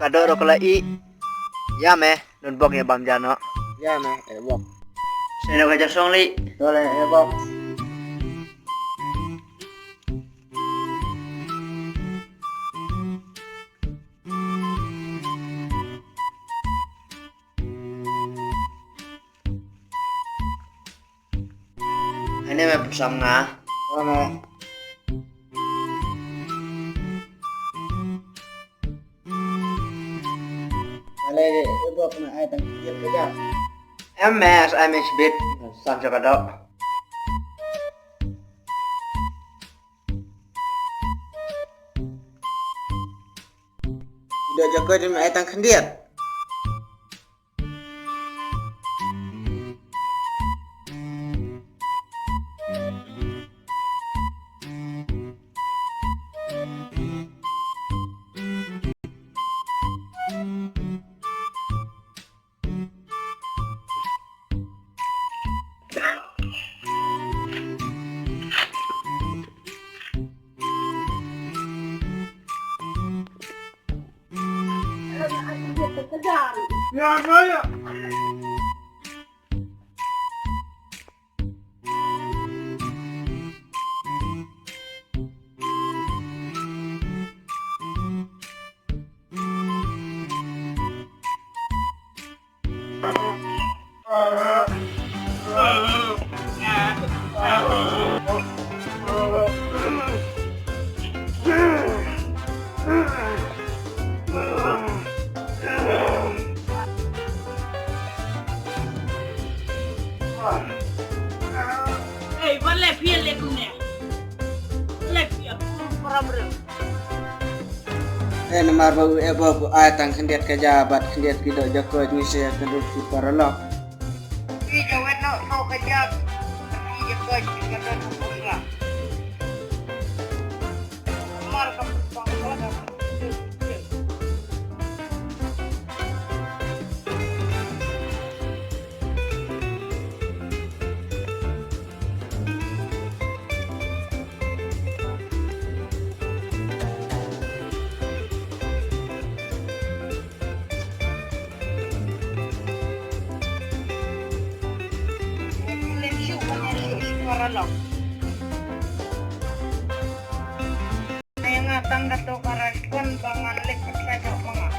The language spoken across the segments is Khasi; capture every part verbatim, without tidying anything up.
Ka doh ruh ka la ih. Ïa me, don bok ïa bam ja noh. Ïa me, eh bok. Sa ïa ka ja song li. To le, eh bok. Ane me pynshong nga. Ane. Ale, e bok na ai tang kiet ka ja. Em me as ai me sbit. Sam sa ka dok. Dok jako di me ai tang khyndiat. Hey, wat leh phi leh kumne. Wat leh phi, aku param rem. Eh, namar ba u eh ba u ai tang khyndiat ka ja bad khyndiat ki doh jako ngi se ka dut ki paralok. Ki jawet no to ka ja. Ki jako ki ka dut kumra. Mar ka pang ko da. Nga tang da to ka respond ba ngan leh ka sa jok ma nga.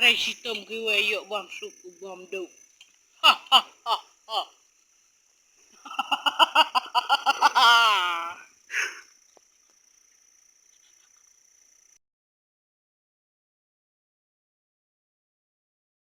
Trai shitom kiwei ïoh bam suk u bam duk. Ha ha ha ha.